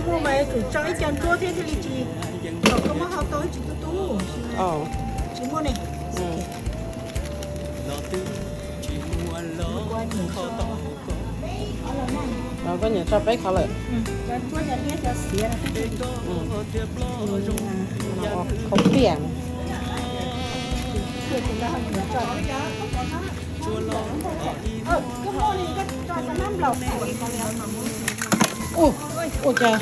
Muaj mas tsum tso ib co nruab thiab thiaj li tsis, kom koj muab hau tau ib tsis tu tu. Tsis muaj ne. Koj nyiam tso peb qhov lawm. Qhov piam. Ua cas,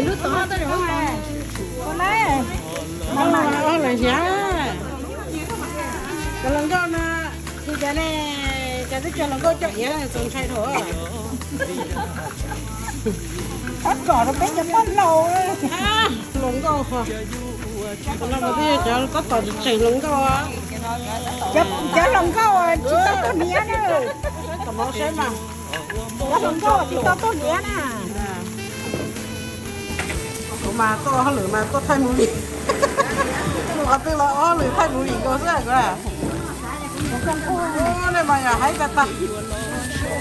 lub tod lawm hiam. Cov hluas nkauj no, tus cov ne, cov twb cov hluas nkauj coj iav txaus ntshai dhau. Tab tom rau peb cov poj laus, hluas nkauj, no mas twb yog cov tab tom tseem hluas nkauj. Cov hluas nkauj tsis tau tuaj hniav na. Tom no saib mas, cov hluas nkauj tsis tau tuaj hniav na. Kuv mas tuaj hauj lwm mas tuaj thaij movie. Qhov twg los hauj lwm thaij movie nkaus xwb kuv. Nej mas yog haib tag tag,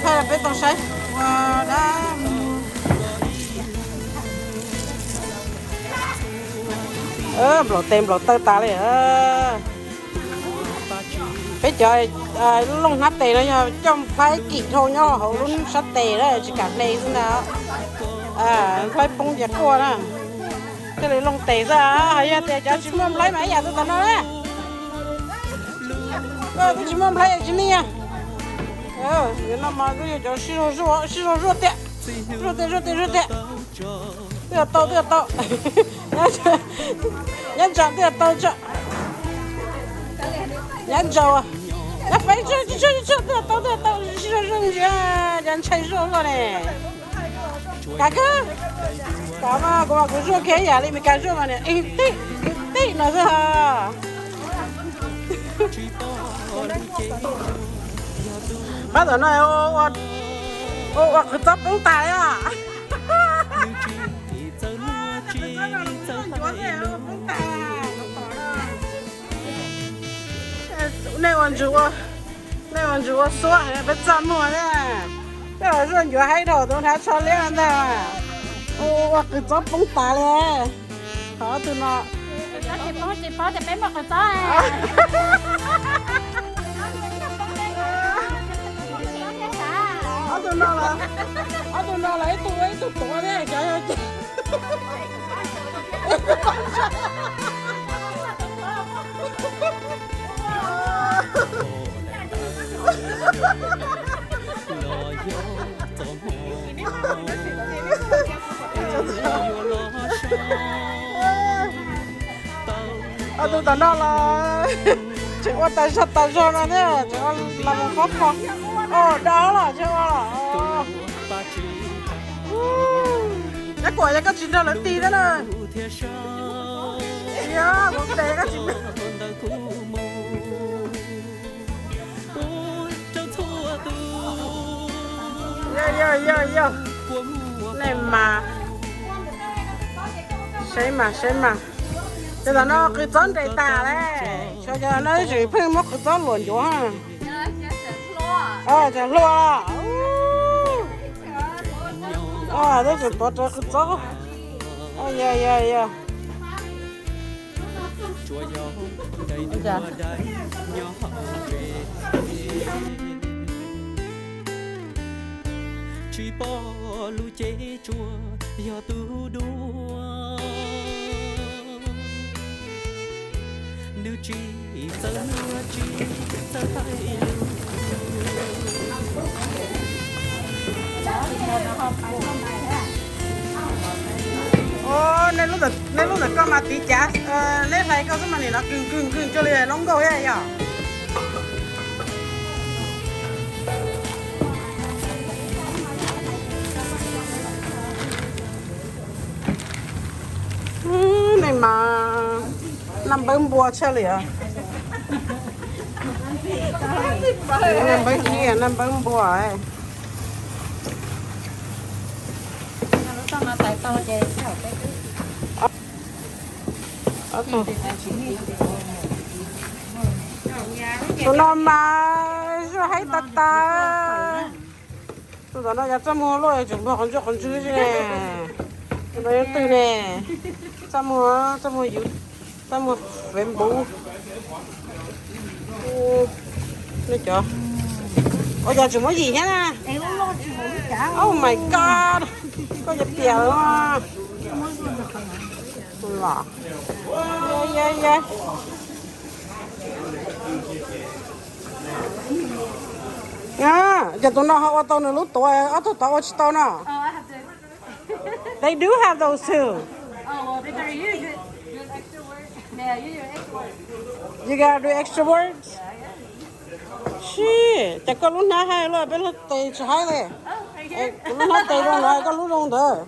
thaij peb tau saib ua dab. Nplaum tes nplaum taw tas li. Peb cov looj hnab tes no yog coj nplhaib kim dhau nyob hauv lub sab tes na, tsis kam hle xwb ntag. Nplhaib poob ces quaj na. Thiaj li looj tes xwb. Yog tias cov tsis muaj nplhaib mas ib yam tus tom no na. Koj twb tsis muaj nplhaib tsis nij. No mas twb yog cov sib zog zuaj tiag. Zuaj tiag, zuaj tiag, zuaj tiag. Twb yog tau, twb yog tau. Nyob ntsaum twb yog tau tso. Nyob ntsaum, nyob feeb tso, tso, tso, twb yog tau, twb yog tau, sib zog zuaj ntsia, cov ntshai zuaj luaj ne. Kav kawg, kav mas kuv mas kuv zuaj kiag ib yam li Meskas zuaj mas niam ib tij ib tij no xwb. Pab tom no ua qhwv txob poob tas li. Nej ua ntsws, nej ua ntsws ua suab peb txaj muag na. Peb ua zuaj ncuav haib dhau tus hnav tsho liab ntag. Ua qhwv txob poob tas li. Thov ob tug no. Ob tug no los, ob tug no los ib tug ib tug tuav thiab xyov yog cas. Ob tug tom no los tseem ua tas zog tas zog no thiab, tseem ua los mus qab qho. Ua dab los tseem ua los. Nyob kuam yog koj tsis nrog lawv tig thiab na. Yog kuv tes koj tsis, yog, yog, yog, yog. Nej mas, saib mas, saib mas. Cov tom no qhwv txob nres tas lawm, cov no tseem pheej muab qhwv txob luam ncuav. Tseem hluas, twb tseem tuav rawv qhwv txob. Yog, yog, yog. Tsis pom lub cev tsuas yog tus duab, nws tsis txawj luag tsis txawj thaij lus. Nej lub ntawm koj mas tiv cav, neb hlais koj xwb mas nim no kws kws kws cuag li loob nkauj thiab yom. Nej mas naj npawb npua tshaj li os. Naj npawb ib, naj npawb npua. Ob tug, Tus no mas zuaj haib tas tas. Tus tom no yog txaj muag luaj tseem npog qhov ntsuj qhov ntswg xwb ne. Tus no yog twg ne? Txaj muag, txaj muag yus, txaj muag Facebook. Nej cov, ua cas tseem muab yim thiab na? Oh my god, koj yog tiag los? Ces tus no ho ua tau nws lub tuav, ob tug tod ua tsis tau no. They do have those too. You gotta do extra work. Shit, cas koj lub hnab haib luaj, peb lub tes tsis haib li. Kuv lub hnab tes zoo no, koj lub zoo ntawd.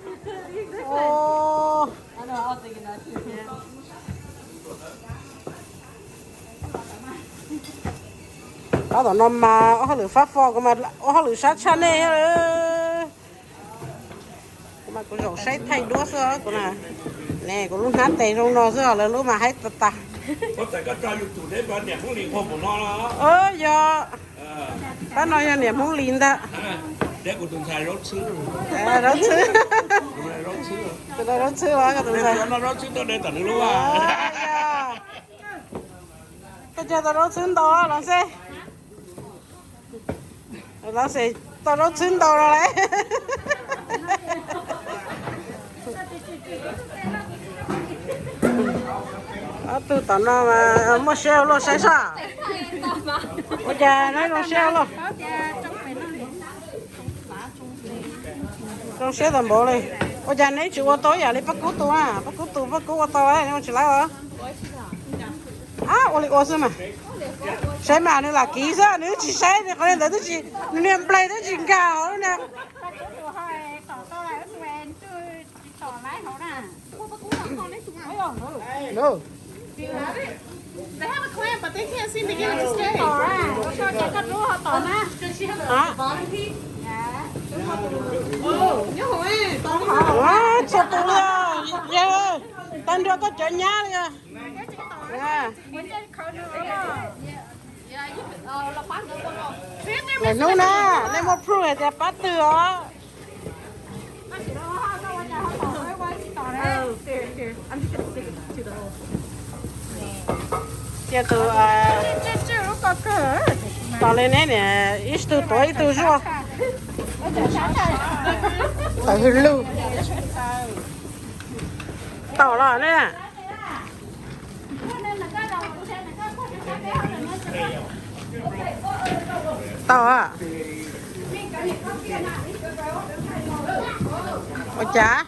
Tab tom no mas ua hauj lwm fab fo, kuv mas ua hauj lwm sab tshaj nej. Kuv mas kuv zaum saib thaij duab xwb kuv na. Ne, kuv lub hnab tes zoo no xwb, lawv lub mas haib tas tas. Yog, pab no yog niam Hmoob Lis ntag. Zaub txhwb, tus no zaub txhwb los tus ntxhais. Koj cog tau zaub txhwb ntau los xwb. Los xwb, tau zaub txhwb ntau los lawm. Ob tug tom no mas muaj siab luaj saib soj. Ua cas neb zoo siab luaj? Zoo siab tas npaum li. Ua cas neb tsis ua tau yam li Paj Kub tus na? Paj Kub tus, Paj Kub ua tau, neb ua tsis laib os. Ab, ua li ua xwb mas. Saib mas nws lam kiv xwb, nws twb tsis saib, nws qhov ntawd twb tsis, nws niag nplaig twb tsis nkag hauv na. Txhua tus li, tag nrho koj cov nyab li. Lawm hnub na, nej muaj proof hais tias pab twg os. Cia tus, tom li neb niam ib tug tuav ib tug zuaj. Tawm hwj lug. Tau los ne. Tau. Ua cas?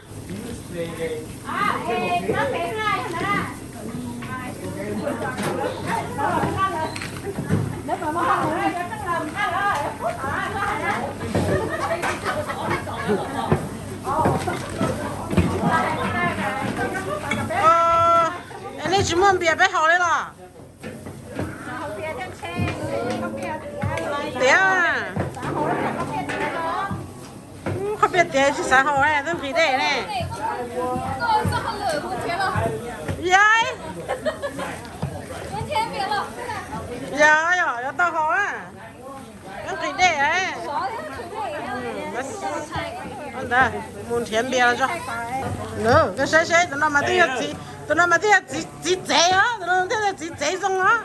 Nej tsis muaj npias peb haus li los? Tiav, qhov piaj tiav tsis xav haus, twb nqhis dej ne. Yog, yog, yuav tau haus na. Twb nqhis dej. Ntawd mus nrhiav npias los tso. Koj saib saib, tus no mas twb yog txiv, tus no mas twb yog txiv tsev os, tus no twb yog txiv tsev zoo os.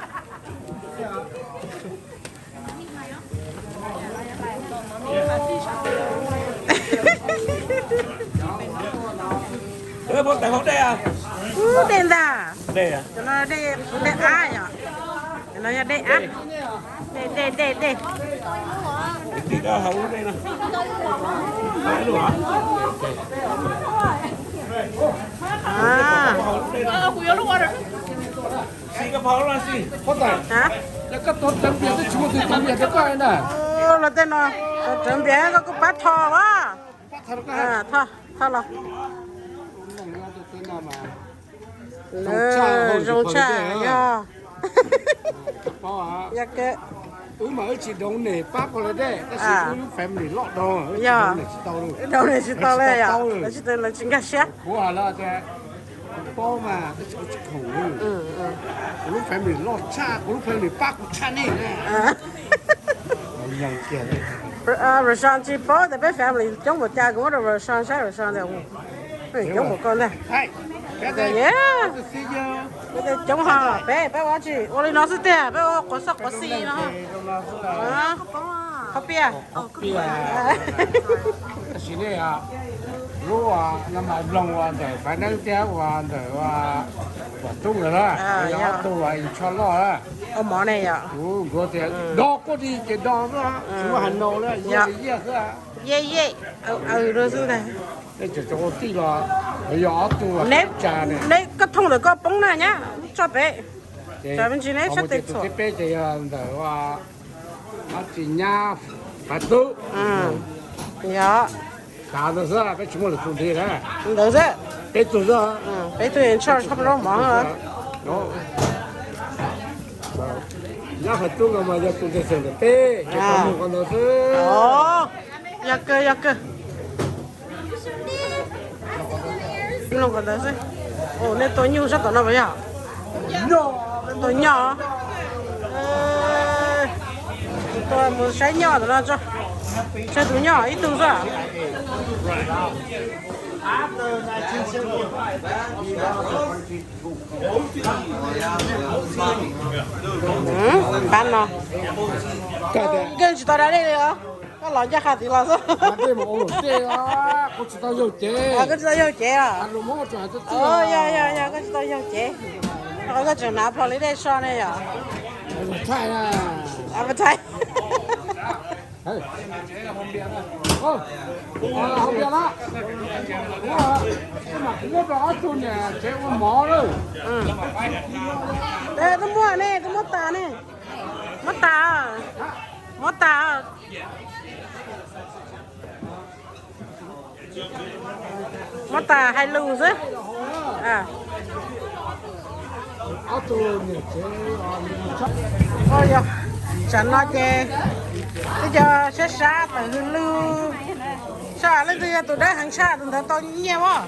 Ub, dej ntag. Tus no dej ab yom. Tus no yog dej ab. Dej, dej, dej, dej. Los tej no, rawv npias koj kuj pab tho as. Tho los. Zoo tshaj yog. Yog ke. Wb mas wb tsis donate pab Bangladesh, tab sis wb lub family loj do, wb tsis donate tsis tau li. Donate tsis tau li, lawv tsis nkag siab. Kuv hais lawv tias kuv paub mas tab sis kuv tsis khoom li. Kuv lub family loj tshaj, kuv lub family pab kuv tshaj nej. Roshan tsis paub tias peb family coob npaum cas, kuv muab rau Roshan saib, Roshan tias coob npaum koj ntag. Coob ho peb, peb ua tsis ua li no xwb tiag, peb ua quav xoj quav xis no. Qhov piaj. Tab sis nej lub no mas mloog ua ntawm Faiv Neeb thiab ua ntawm Vam Tub nkawd na, yog ob tug ua ib tsho loj na. Ua mov ne yom. Kuv nkuav tias do kuj di ces do xwb, tsis muaj hais no na, yaj xwb. Yaj yaj, aws rau xwb ntag. Nej tseem tso ua tij los yog ob tug ua tsa ne. Neb koj thooj ntawm koj poob na nyab, tso pem. Tsam me ntsis neb sab tes txhuam. Peb ces yog ntawm ua Tsis nyab Faiv Tub. Yog. Xav ntawd xwb, peb tsis muaj lwm tus nti na. Ntawd xwb. Peb tug xwb. Peb tug yeej tshaj tshaj plaub mov. Nyab Faiv Tub no mas yog tus nte xeem ntawm peb, ces tau mloog qhov ntawd xwb. Yog kawg, yog kawg. Mloog qhov ntawd xwb. Nej tua nyuj sab tom no puas yog? Tua nyoj. Tua mus saib nyoj tom no tso. Tsawg tus nyoj ib tug xwb. Npab no. Koj tsis tau da dej li os. Koj los ncaj qha tid los xwb. Koj tsis tau yaug cev os. Yog yog yog, koj tsis tau yaug cev. Koj tseem hnav plho li dej so ne yom. Twb muab ne, twb muab tas ne. Muab tas, muab tas. Muab tas hais lus xwb. Tsam no ces twb cov sab sab tawm hws lug. Sab leej twg yog tus dawb heev tshaj tus ntawd tau nyiaj as.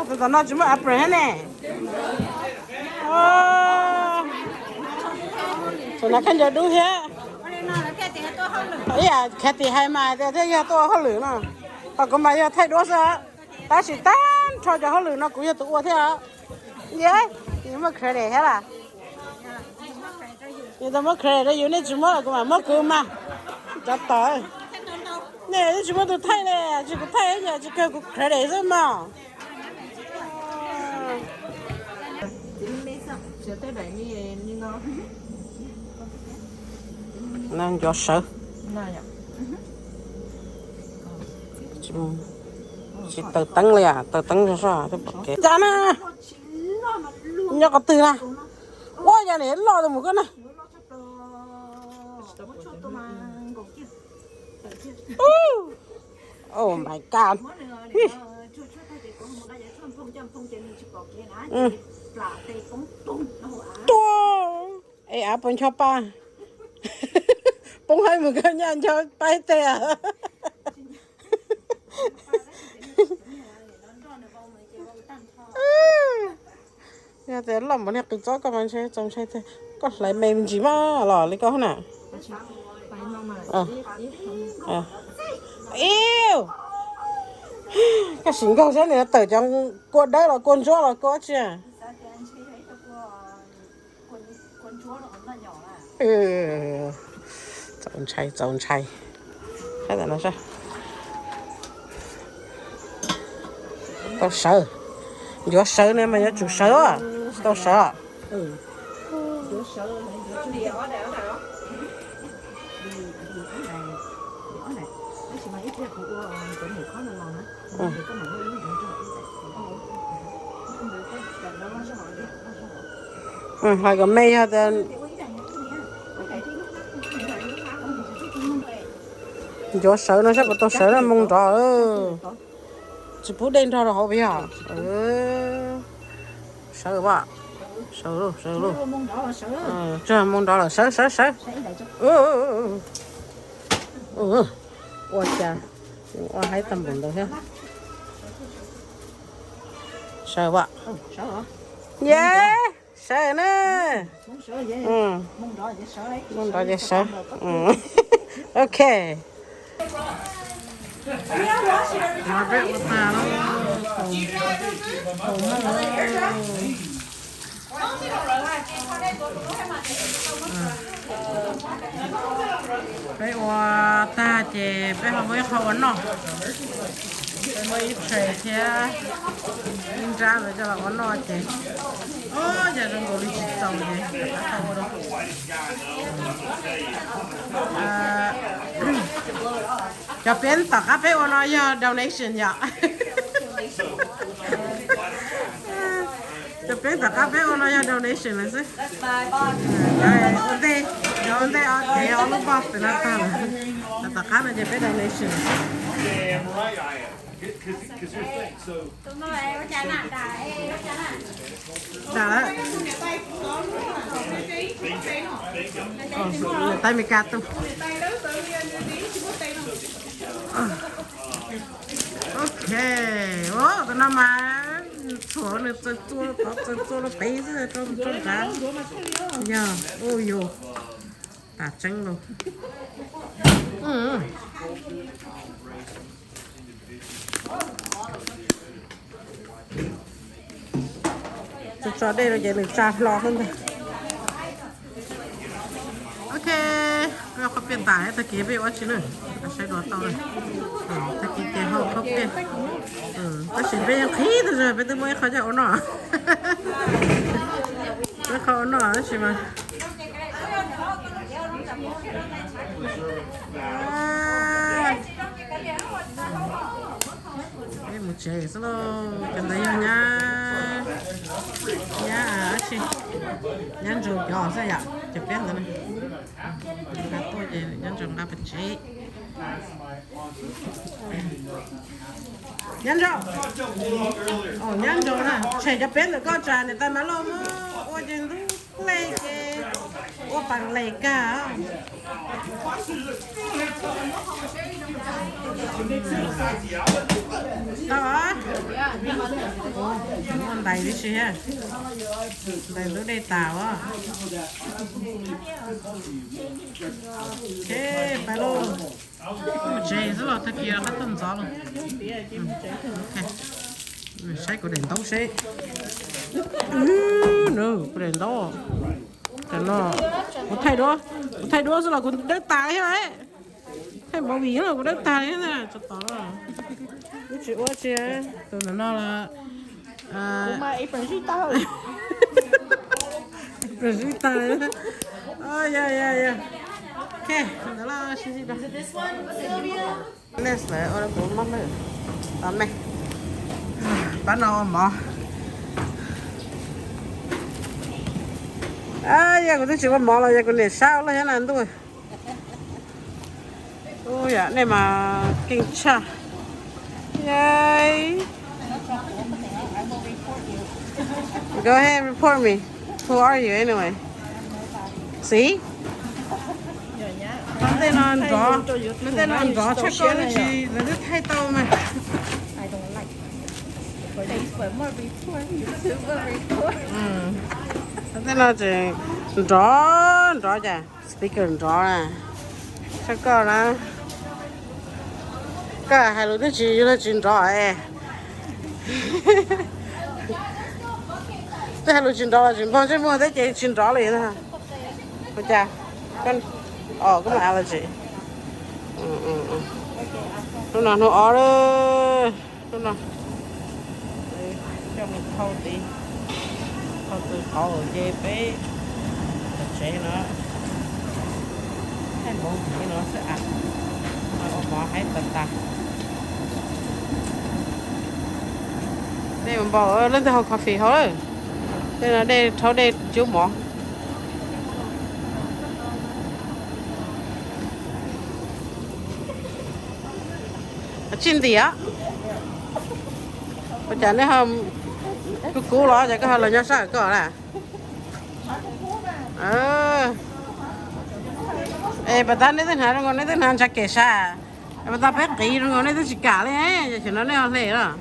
Tus tom no tsis muaj apron thiab ne. Thaum no khaub ncaws dub thiab. Ib yam Khativ hais mas tias thiaj yog tuaj ua hauj lwm no. Ho kuv mas yog thaij duab xwb. Tab sis tag nrho cov hauj lwm no kuv yog tus ua thiab. Yus muaj credit thiab las. Yus tau muab credit rau yus, nej tsis muab los kuv mam muab kuv mas. Cov tawv. Nej yeej tsis muaj tus thaij li, tsis kuv thaij yog tsis kawg kuv credit xwb mas. Ncuav sawv. Tsis taws teeb li, taws teeb soj soj pom kev. Cas na? Nyob qhov twg na? Ua yog nim loj mus koj na. Oh my God. Tua. Es av puas ncho pa? Poob hais mus koj nyaj ncho pa ib teg. Yog tias loj npaum li qws txob koj mas ntshe txaus ntshai tiag. Koj hlais me me ntsis mas los li koj na. Iu, koj sim nkaug saib nws tawm cov kua dawb los kua ntsuab los kua tsi. Txaus ntshai, txaus ntshai. Tau sawv, ncuav sawv ne mas yuav tsum sawv, tau sawv. Hais kom me yog tias ncuav sawv no saib puas tau sawv na, moo nrov. Tsis pub dej nrog rau hauv yog. Sawv as. Sawv lauj, sawv lauj. Tsuag mus nrov lawm, sawv, sawv, sawv. Ua cas ua haib tag npaum ntawd thiab. Sawv as. Ye, sawv na. Mus nrov ces sawv. Ok. No peb ua tag lawm. Peb ua tag ces peb ho muaj ib qho ua noj. Peb muaj ib tray thiab ib nrab ntawd coj los ua noj ces, o, yog zoo nkaus li tsis txaus ces rov qab ua dua. Cov peb tom qab peb ua no yog donation yom. Cov peb tom qab peb ua no yog donation lawm xwb. Ua ntej, ua ntej, ob lub box no tag lawm. Tom qab no ces peb donation lawm xwb. Dam lawm. Niam tais Meskas tus. Ok, tus no mas tshuav nws txaws txua, txaws txua rau pem xwb, rau nrad. Yog, u yus, tas tseeb lauj. Tso dej rau ces nws tsa hlo xwb ntag. Ok, peb ua khaub piaj tas, tag kis peb ua dab tsi na? Saib dua tau na. Tag kis ces hau khaub piaj. Tab sis peb yeej qhib tag zog, peb twb muaj ib qho coj ua noj. Muaj ib qho ua noj tab sis mas peb mus tsev xwb lauj. Cov ntawd yog nyab, nyab, nyab Ntsaus cov xwb yom, cov peb ntawd. Nqa tuaj ces nyab Ntsaus nqa pem tsev. Nyab Ntsaus, nyab Ntsaus na, tshem cov peb ntawm koj tsam niam tais Mav Lauj muab ua ces ntub hle ces ua pas les kag. Tau, muaj ntais tib si thiab, ntais ntub dej tas as. Ok, pais lauj. Mus tsev xwb los tag kis qab tuaj ntxov lauj. Saib kuv daim ntaub seb. Kuv daim ntaub. Cov no kuv thaij duab, kuv thaij duab xwb los kuv dawb tas thiab. Thaij movie los kuv dawb tas li na, tso tod. Wb tsis ua tsi, tus ntawm no los ib pas zib tag li. Ok, ntawd los sib ntsib dua. Nes lawv ua kuv mob lawm. Tos me, pab no ua mov. Yog kuv twb tsis ua mov los yog kuv niam sab ua loj nyob na ntuj. Ua yam nej mas keej tshaj. Yay. Go ahead, report me. Who are you anyway? See? Lub ntiaj no nrov, lub ntiaj no nrov tshaj koj twb tsis, lawv twb thaij tau mas. Lub ntiaj no tseem nrov nrov cas, speaker nrov na. Tshaj koj na. Koj hais lus twb tsis, yus los tsis nrov es. Twb hais lus tsis nrov los tsis npog ntsej muag thiab ces tsis nrov li na. Ua cas? Koj, o, koj muaj allergy. Hnub no hnub ob lawm, hnub no coj mus thau tid, thau tws qauv ces peb tom tsev no, thaij movie no xwb as, ua mov haib tas tas. Dej npaum, leej twg haus coffee hauv lawm? Dej no dej rhaub dej cub mov. Tsis ntiav. Ua cas nej ho kub kub los cas koj ho los nyob sab hauv koj na? Es pas tas neb twb hnav zoo nkaus neb twb hnav ntshav kev sab, pas tas peb qiv zoo nkaus neb twb tsis kam li, xyov no neb ho hle los.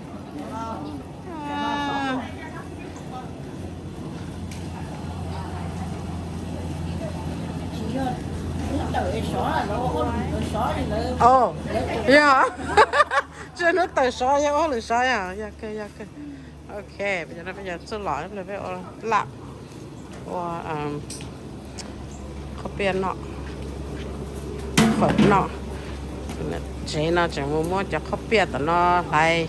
Yog, tsis hnub tawm sov yog ua hauj lwm sov yog, yog kawg, yog kawg. Ok, peb yog txuj lom peb ua laj, ua qhob piaj noj, fawm noj. Tsev no tseem mus muab cov qhob piaj tom no hlais,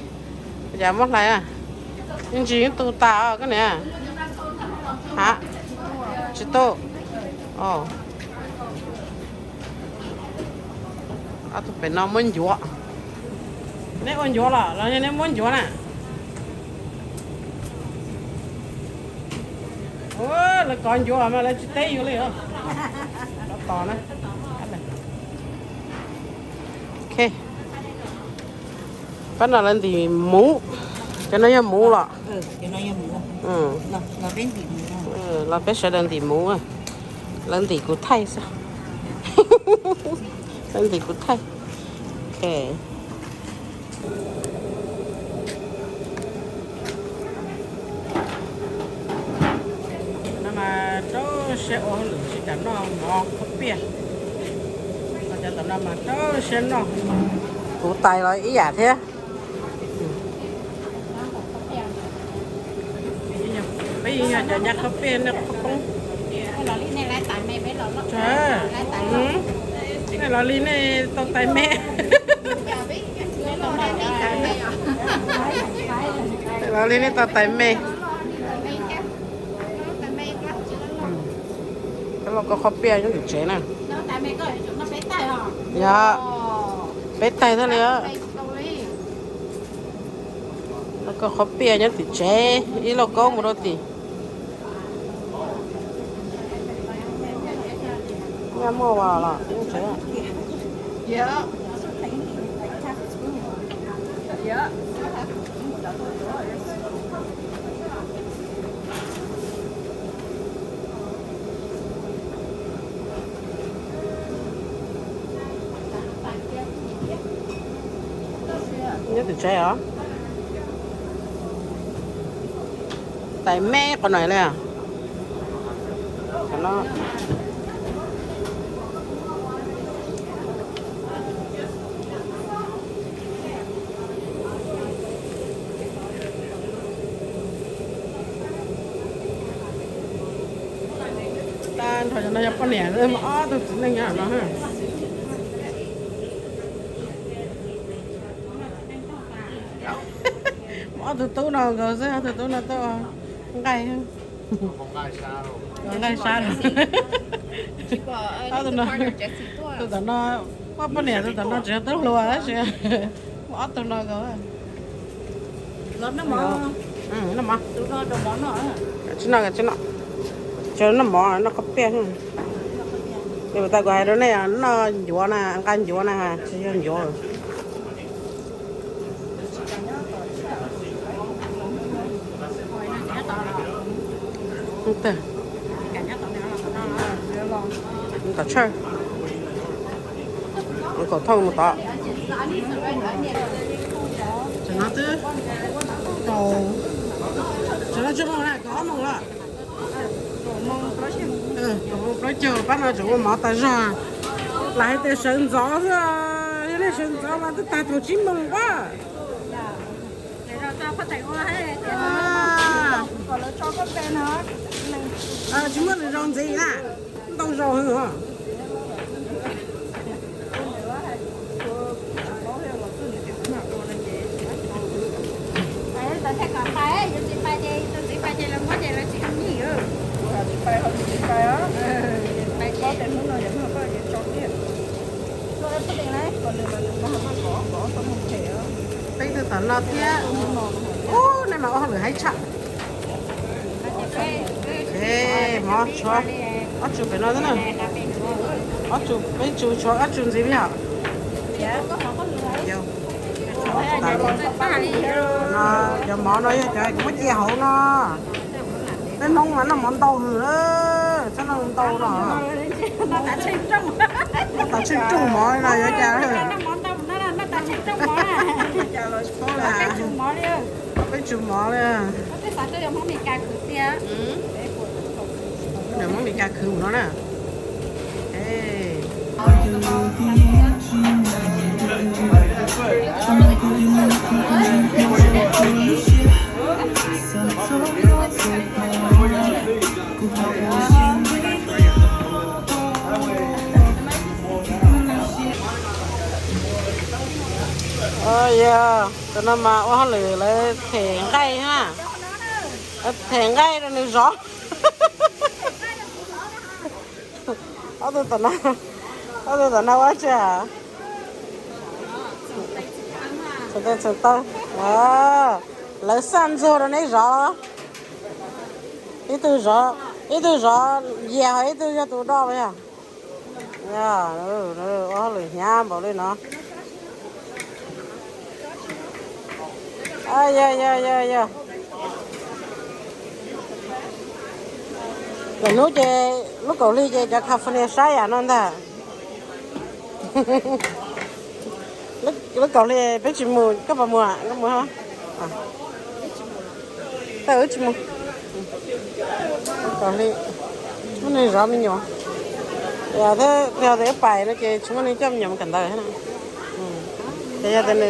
yog muab hlais, yeej tsis yeej tu tas os koj niam. Ha, tsis tu. Ob tug pem no muab ncuav. Neb ua ncuav los los neb muab ncuav na? Lawv kov ncuav mas lawv tsis teb yus li os. Tos na. Ok. Pab no lawv ntim muv. Cov no yog muv los? Los peb sawv daws ntim muv. Lawv ntim kuv thaij xwb. Lawv ntim kuv thaij. Ok. No mas rau siab ua hauj lwm tsis kam noj mov qhob piaj. Cov tom no mas rau siab noj. Kuv tais los ib yam thiab. Peb yeej yog cov nyab qhob piaj nej qhob poob. Nej los li nej tau tais me. Los li nej tau tais me. Coj lauj kaub qhob piaj nyob tim tsev na. Yog, peb taig thiaj li. Lauj kaub qhob piaj nyob tim tsev, ib lauj kaub mus rau tim. Nyaj muaj vas los tsev. Nyob tim tsev os. Tais me qhov no li. Tag nrho cov no yog poj niam, ob tug txiv neej nyob no. Ob tug tub no nkaus xwb, ob tug tub no tuaj nqaij. Nqaij sab. Tus tom no, poj niam tus tom no tseem tub hluas tab sis muaj ob tug no nkaus. Tsis noj, tsis noj, tsis noj mov, noj qhob piaj. Li tas kuv hais rau nej, noj ncuav na, nqa ncuav na, tsis yog ncuav. Tom tshawj, kaum thooj mus tod. Tam no twb, tam no tsis moos na, kaum ob moos lawm. Kaum moos plaub caug, pab no tseem ua mov tas zog. Lam hais tias sawv ntxov xwb, yog nej sawv ntxov mas twb tag thaum tsib moos pab. Tsis muaj lwm zaus ntxiv na, ntau zaus heev os. Peb tug tom no thiab. Ub, nej mas ua hauj lwm haib tshaj. Mov tshuav ob tsu pem no xwb na. Ob tsu, peb tsu tshuav ob tsu ntxiv li os. Cov mov no yog cov muab cia hauv no. Peb Hmoob mas noj mov ntau heev. Ntau no. Noj tas tsheej rooj mov no yuav cas. Peb tsum mov li. Hmoob Meskas khwv no na. Yog tus no mas ua hauj lwm lawv them nqaij na. Lawv them nqaij rau nws zov. Ob tug tom no, ob tug tom no ua tsi? Txhais tes txhais taw. Lawv xaj ntxuag rau neb zov. Ib tug zov, ib tug zov yias, ho ib tug yog tus do los yog. Ua hauj lwm hnyav npaum li no. Yog yog yog yog. Lwm hnub ces lub kaum hli ces cov California saib yam no ntag. Lub kaum hli peb tsis mus, koj puas mus? Koj mus, koj mus. Tej wb tsis mus. Kaum hli muaj neeg zov me nyuam. Yog tias wb pais no ces tsis muaj neeg coj me nyuam mus kawm ntawv thiab na. Ces yog tias nws,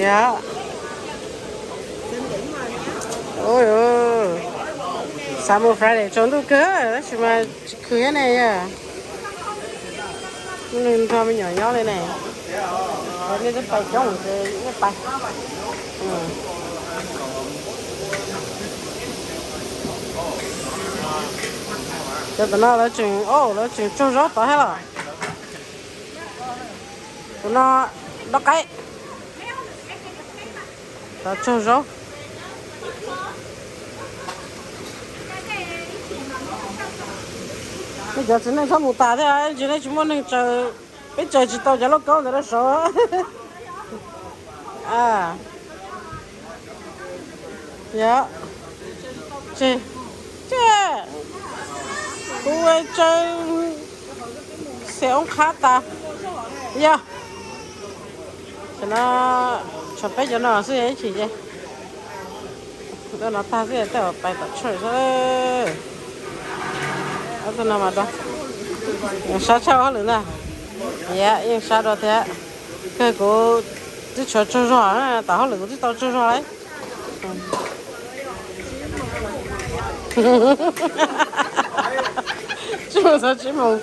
yog, xav mus Friday tsaus ntuj kawg tab sis mas tsis khwv thiab ne yog. Muaj neeg nrog me nyuam nyob li ne. Nej twb pais coob ces nej pais. Cov tom no lawv tseem, lawv tseem tsaug zaub tod thiab los? Tus no dob qaib. Tod tsaug zaub. Nej cov txiv neej txhob mus tas thiab, ntsis nej tsis muaj neeg tsaws, peb tsaws tsis tau cov lauj kaub ntawd rau saud. Yog, tseg, tseg, kuv tsaws xes oob qhab tas. Yog, tam no tshuav peb cov no xwb ib chim ces. Ntawm no tag xwb tej zaum pais tom church xwb. Ob tug no mas do, sab tshaj hauj lwm ntag. Yog, yeej sab dua thiab. Kawg kuv twb tshuav tsaug zog, tom hauj lwm kuv twb tau tsaug zog lawm. Tsis mus txog tsis mus.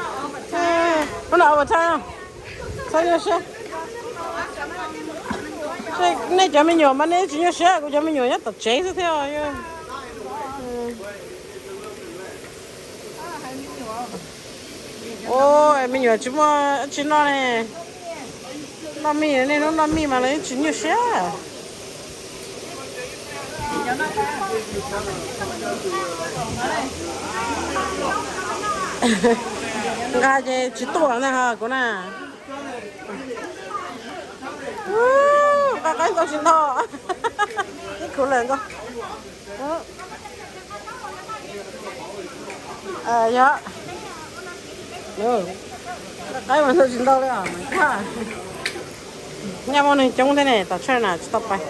Hnub no overtime, txhob nyuaj siab. Nej cov me nyuam mas nej tsis nyuaj siab, kuv cov me nyuam nyob tom tsev xwb thiab. Ua, me nyuam tsis muaj dab tsi noj ne. Noj mij, niaj hnub noj mij mas lawv tsis nyuaj siab. Nqa ces tsis tuaj ntag kuv na. Nqa qaib ntau tsis ntau. Ib khub lawm ntau. Yog, nqa qaib mas ntau tsis ntau li os. Nyaj muaj neeg coob thiab ne, tom church na tsis tau pais.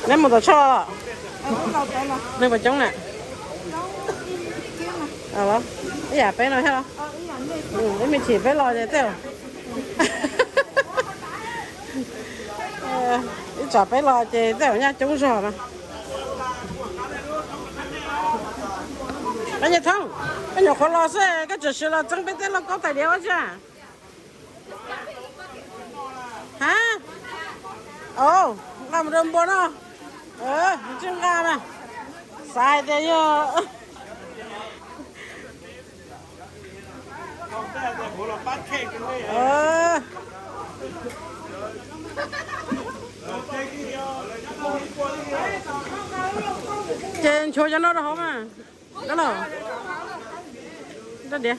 Neb mus tom church los? Neeg puas coob na? Ib yam peb no thiab los? Ib me chim peb los ces tej zaum, ib tsam peb los ces tej zaum nyaj coob zog no. Koj nyuam qhuav los xwb koj tseem sim los txeeb peb tej lauj kaub tais diav ua tsi? Ha, nqa mus rau npua no. Tsis nqa na, xav hais tias yog. Ces nchuav cov no rau hauv mas. Dab los, rab diav.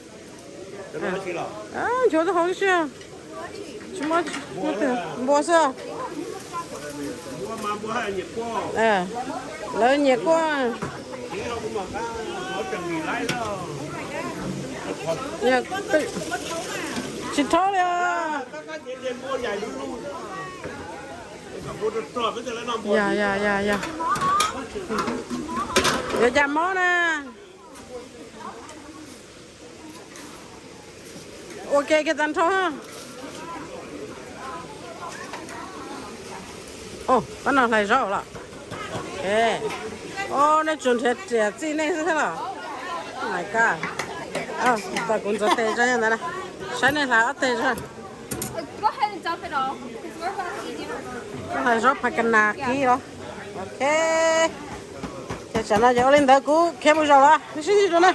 Nchuav rau hauv tib si. Tsis muaj, npua xwb. Lawv nyiam kuaj. Tsis thob li os. Yog, yog, yog, yog. Yuav cas mob na. Ua ke kiag tag nrho. Pab no hlais zaub los. Nej tsuas nrhiav riam txij nej xwb los. Tau kuv ntxuav tes tso ntawd na. Saib nej hlais ob teg tso. Hlais zaub pha ka nas kib los. Ok. Ces tsam no ces ua li ntawd kuv khiav mus zaum los sib ntsib dua na.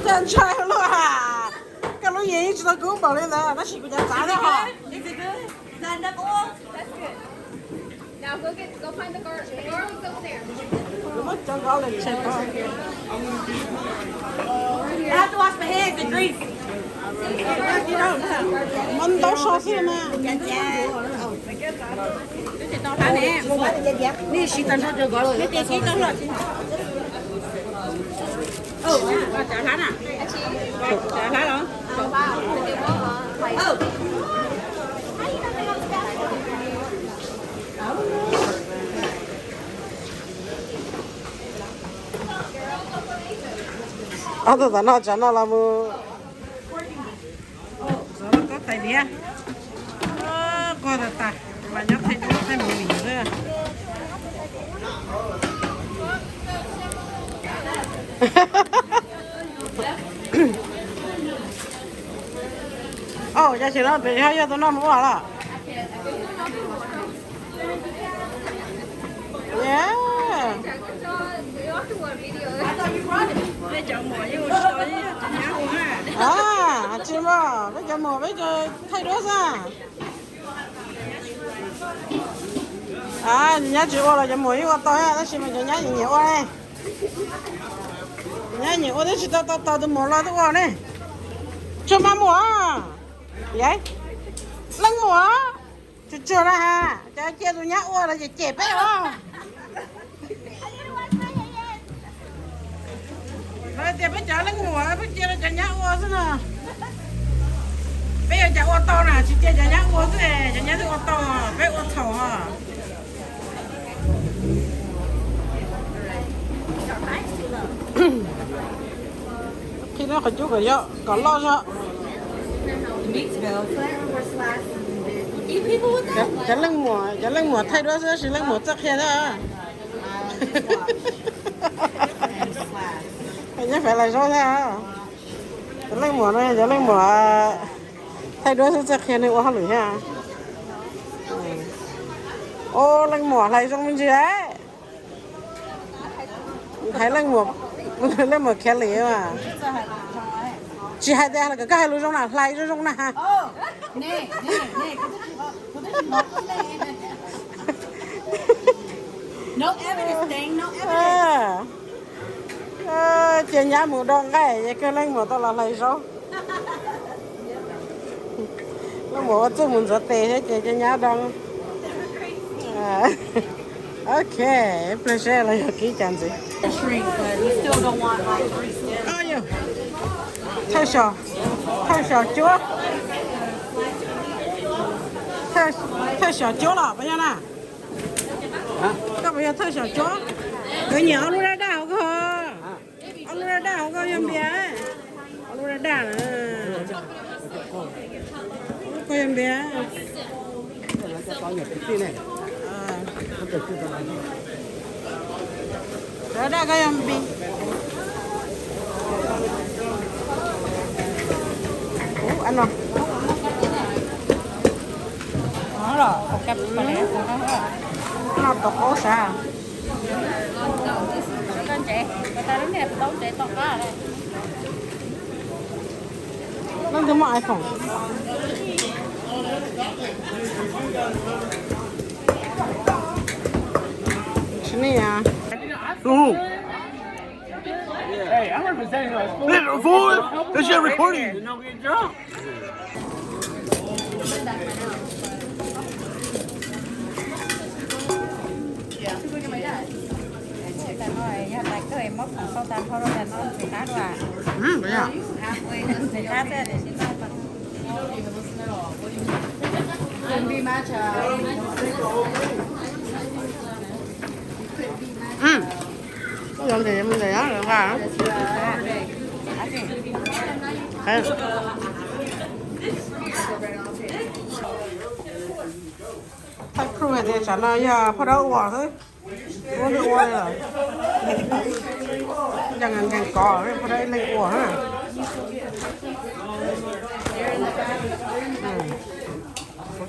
Cas ntshai luaj, koj lub yeej yeej tsis tau kub npaum li ntawd tab sis kuv cav txav thiab hos. Muab ntaub so xwb na. Ob tug tom no tsam no los mus. Koj tais diav, quaj tas tas, mas nyob thaij duab thaij movie xwb. Au, cas xyem no pem ho yog tus no mus ua los? Tsis muaj, peb cov muam peb cov thaij duab xwb. Cov nyab tsis ua los cov muam yeej ua tau, tab sis mas cov nyab nyiam ua ne. Cov nyab nyiam ua twb tsis tau tau tus muam los twb ua ne. Tsuag mas muam, leej muam, tsuag tsuag na has, cov cia tus nyab ua los ces cem peb os. Lawv tias peb cov leej muam peb cia rau cov nyab ua xwb no. Peb yuav cas ua tau na, tsis cia cov nyab ua xwb, cov nyab twb ua tau, peb ua txhaum os. Qhib no qhov cub kom yog kom loj zog. Cov leej muam, cov leej muam thaij duab xwb tab sis leej muam txawj qhia thiab. Nyob fev lais zaub thiab. Cov leej muam no cov leej muam thaij duab xwb txawj qhia neeg ua hauj lwm thiab. Au, leej muam hlais zoo me ntsis. Hais leej muam, leej muam khiav lim mas. Tsis hais tias kom koj hais lus zoo na, hlais zoo zoo na. Cia nyab mus do nqaij es kawg leej muam tau los hlais zaub. Leej muam ua txuj mus ntxuav tes thiab ces cia nyab do. Ok, pliag seb los yog kib cas ntxiv. Thawj xyom cuab, thawj xyom cuab los puas yog na? Koj puas yog thawj xyom cuab? Kuv nyiam ob lub daj daj hauv koj. Ob lub daj daj hauv koj yog npias? Ob lub daj daj na. Koj yog npias? Daj daj koj yog npias. Ub, no. No tau qaub sav. Leej twg muaj iPhone? Tsis ne. Hey, I'm representing us. Hey, fool, this shit recording. Thaj khuj hais tias tsam no yog phaj dawb ua xwb, ua li ua li lawm. Nkees nkees kov phaj dawb ib leeg ua na.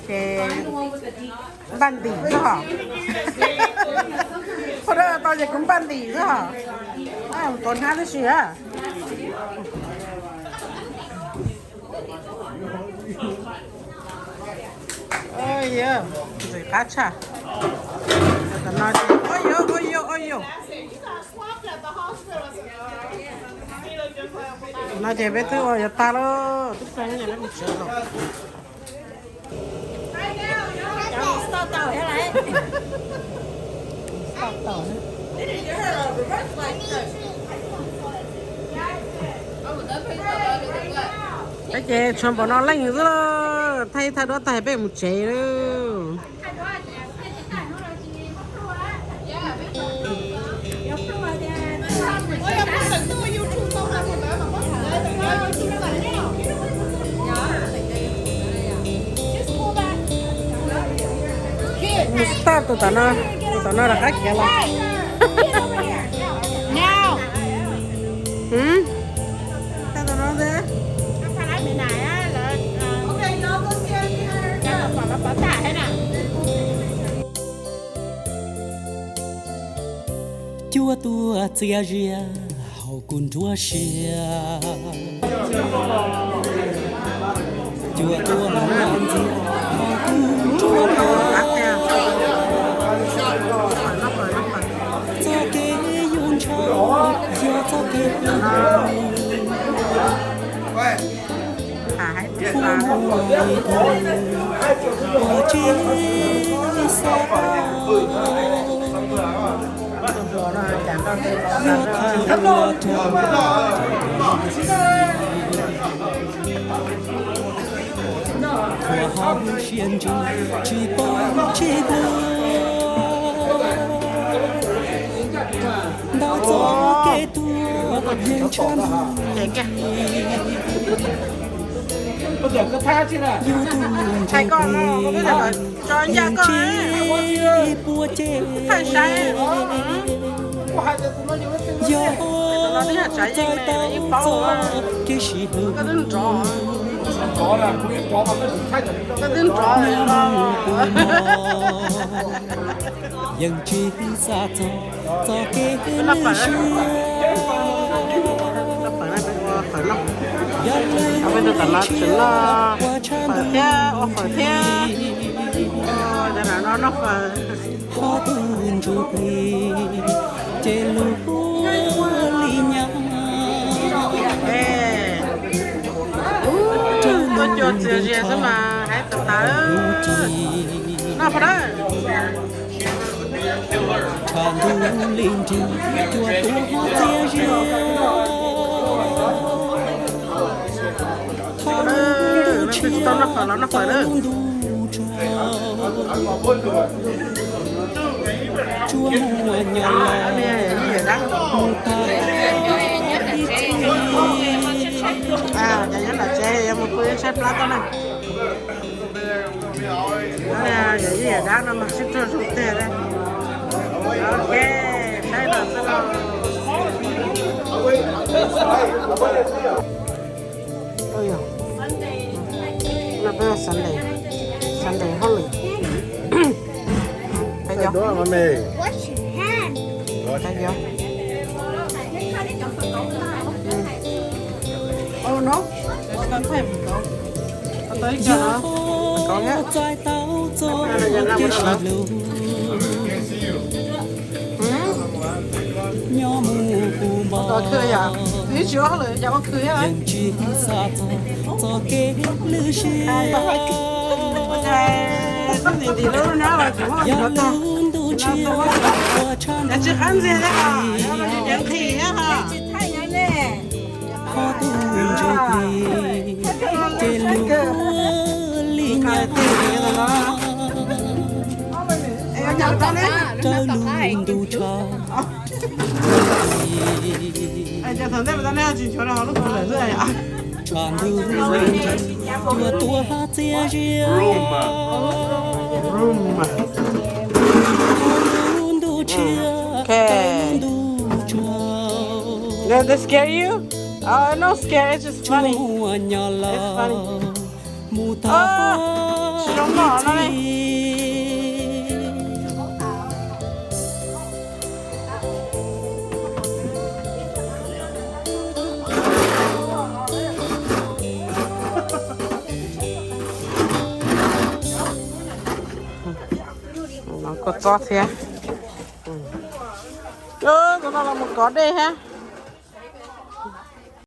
Ces npaj ntim xwb hos. Phaj dawb tau ces kuv npaj ntim xwb hos. Tuav hnab tib si a. Ntxim qab tshaj. Tam no ces, ua yus, ua yus, ua yus. Tam no ces peb twb ua yuav tag lawm, twb poob ces peb mus tsev los. Ces tshuav npaum no leej xwb, thaij ib thaj duab tag peb mus tsev lawm. Mus tag tus tom no, tus tom no rov qab khiav los. Tag tom no xwb. Cua tuaj txias zias hauv kuv nruab siab. Cua tuaj ntxias hauv kuv nruab siab. Txoj kev yuav ntshaw yog txoj kev hlub. Ua muaj ib tug pov tseg xav tau, yog thaum ua rau khuam hauv siab ntsws tsis pom tseg dua. Ntawm txoj kev tuag yeej tshaj ntuj. Yus tus ntsuj plig yeej tsis puas cem. Yog txawm tau txoj kev sib hlub, nyob mus kuv mog yeej tsis xav txog txoj kev hlub siab. Yog li ntawd ua tshaj thiab ua fawm thiab. Noj fawm. Ho tus ntsuj plig ces luag li nyab. Tuaj cua txias zias xwb mas hais tawv tawv. Noj pov dawb. Tshav ntuj li nrig cua tuaj ho txias zias. Thaum lub ntuj tsis tau noj fawm los noj fawm na. Tsuas muaj nyab los mus tag ib txhis. Cov nyob tom tsev yuav mus pw tshaib plab tau na. Yawm yij yawm dab no mas sib raug zoo tiag. Ok, saib los xwb los. No peb ua Sunday, Sunday holy. Qab yov, qab yov. Oh no, tau ib co no, tau thiab. Nyob mus Ua kawg yom, nws tsis ua hauj lwm cas ua kawg thiab. Tsis xav txog txoj kev lwj siab. Ua cas tus niam ntim lub nab los kuv muab yog lub ntuj tshiab ua tshaj ntuj tsis qab ntxiag thiab, yog nqhis thiab. Qhov tus ntsuj plig ces luag li nyab raws lub ntuj tshav. Tshav ntuj yuav tuaj hab txias zias lub ntuj tshiab, lub ntuj tsaus. Does this scare you? Oh, no scare, it's just funny. Tsuas muaj nyab laj mus tag txij. Kua txob thiab. Tus no los mus kov dej thiab.